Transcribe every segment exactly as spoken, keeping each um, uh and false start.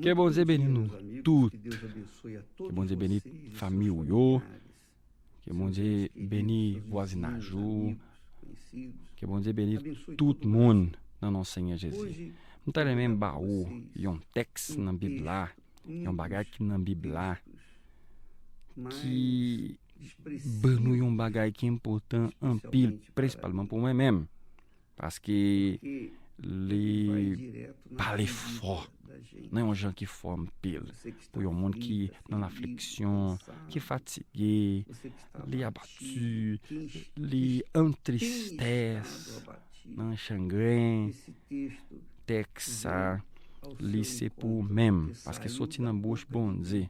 Ke Bondye beni nou tout. Ke Bondye beni fanmi w yo. Ke Bondye beni vwazinaj ou. Ke Bondye beni tout moun nan non Senyè Jezi. M ta renmen ba ou yon tèks nan Bib la, yon bagay ki nan Bib la, ki ban nou yon bagay ki enpòtan anpil, prensipalman pou mwen menm. Paske li pale fò nan yon jan ki fò anpil. Pou yon moun ki nan lafliksyon, ki fatige, li abati, li an tristès, nan chagren, tèks sa, li se pou ou menm, paske soti nan bouch Bondye.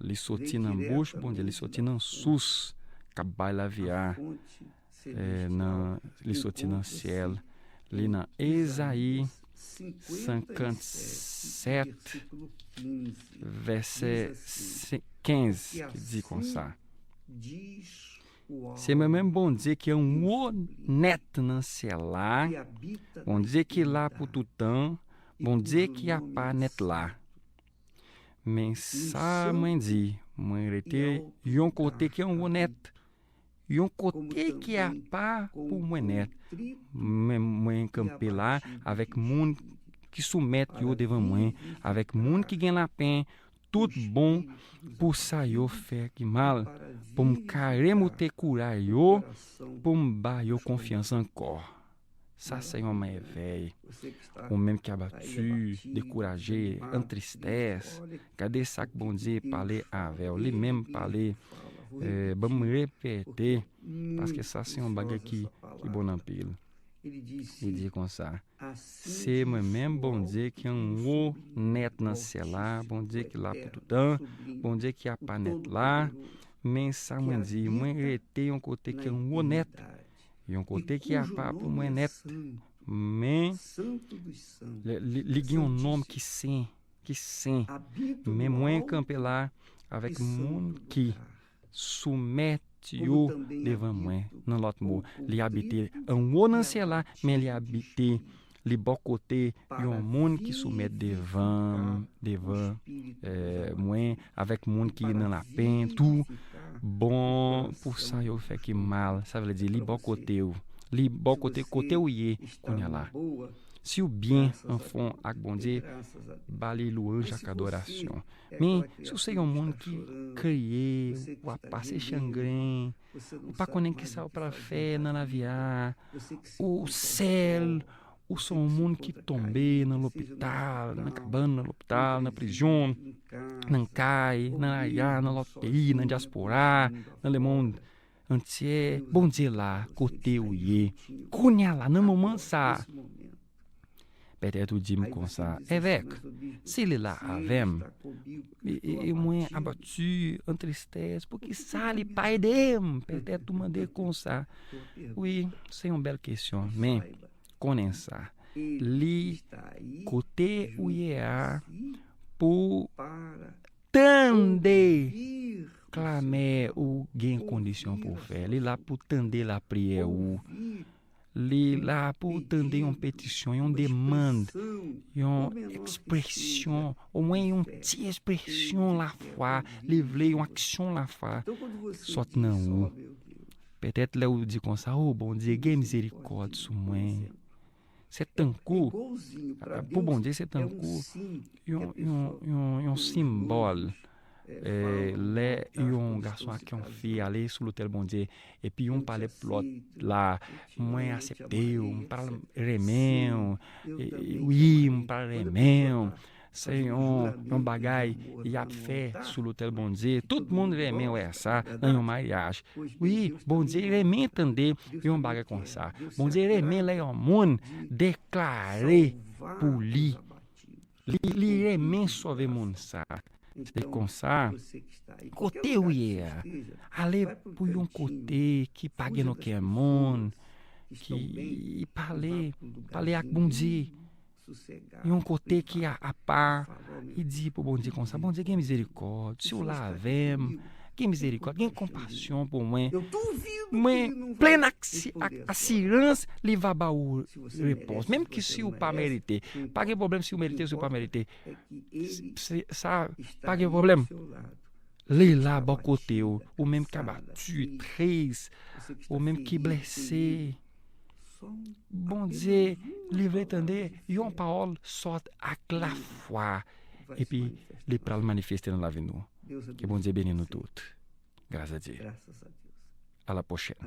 Li soti nan bouch Bondye, li soti nan sous k ap bay lavi a. Eh, nan, li soti nan syèl. Li nan Ezayi senkannsèt, vèsè kenz, ki di konsa: Se mwen menm Bondye ki anwo nèt nan syèl la, Bondye ki la pou tout tan, Bondye ki apa nèt la. Men sa mwen di, mwen rete yon kote ki anwo nèt, yon kote ki apa pou mwen nèt. Men mwen kanpe la avèk moun ki soumèt yo devan mwen, avèk moun ki gen lapenn, tout bon pou sa yo fè ki mal, pou m ka remoute kouray yo, pou m ba yo konfyans ankò. Sa se yon mèvèy. Ou menm ki abati, dekouraje, an tristès, gade sa k Bondye pale avè w. Li menm pale, eh, ban m repete, paske sa se yon bagay ki, ki bon anpil. Li di konsa: Se mwen menm Bondye ki anwo nèt nan syèl la, Bondye ki la pou tout tan, Bondye ki apa nèt la. Men sa mwen di, mwen rete yon kote ki anwo nèt, yon kote ki apa pou mwen nèt. Men li, li, li gen yon nonm ki sen, ki sen. Men mwen kanpe la avèk moun ki soumèt yo devan mwen. Nan lòt mo, li abite anwo nan syèl la, men li abite, li bò kote yon moun ki soumèt devan, devan, eh, mwen, avèk moun ki nan lapenn tou. Bon pou sa yo fè ki mal, sa vle di li bò kote w. Li bò kote, kote w ye kounye a la. Si w byen anfon ak Bondye, ba li lwanj ak adorasyon. Men, si w se yon moun ki kriye, w ap pase chagren, ou pa konnen kisa w pral fè nan lavi a, ou sèl, ou se yon moun ki tonbe nan lopital, nan kabann nan lopital, nan prizon, nan kay, nan lari a, nan lòt peyi, nan dyaspora, nan lemonn antye, Bondye la kote w ye. Kounye a la, nan moman sa a, petèt ou di m konsa: Evèk, si li la avè m, e, e, e mwen abati, an tristès, poukisa li pa ede m? Petèt ou mande konsa. Wi, se yon bèl kesyon, men konnen sa. Li kote ou ye a pou tande klamè ou gen kondisyon pou w fè. Li la pou tande lapriyè ou. Li la pou tande yon petisyon, yon demann, yon ekspresyon, omwen yon ti ekspresyon lafwa. Li vle yon aksyon lafwa sot nan ou. Petèt lè ou di konsa: "O Bondye, gen mizerikòd sou mwen." Se tankou, pou Bondye, se tankou yon, yon, yon, yon senbòl. E, lè yon gason ak yon fi ale sou lotèl Bondye, epi yon pale pou lòt la: "Mwen aksepte w, m pral renmen w, e, e, wi, m pral renmen w." Se yon, yon bagay y ap fè sou lotèl Bondye. Tout moun renmen wè sa nan yon maryaj. Wi, Bondye renmen tande yon bagay konsa. Bondye renmen lè yon moun deklare pou li. Li, li renmen sove moun sa. Se konsa, kote ou ye a, ale pou yon kote ki pa gen okenn moun, ki pale, pale ak Bondye. Yon kote ki a, apa, li di pou Bondye konsa: "Bondye, gen mizerikòd, si w la avè m, gen mizerikòd, gen konpasyon pou mwen. Mwen plen ak, si- ak asirans li va ba ou repons. Menm ki si ou pa merite. Pa gen pwoblèm si ou merite, si ou pa merite. Se- Sa, pa gen pwoblèm. Li la bò kote ou, ou menm k abati, tris, ou menm ki blese. Bondye, li vle tande yon pawòl sòt ak lafwa, epi li pral manifeste nan lavi nou. Ke Bondye beni nou tout. Gras a Dye. A la pwochèn.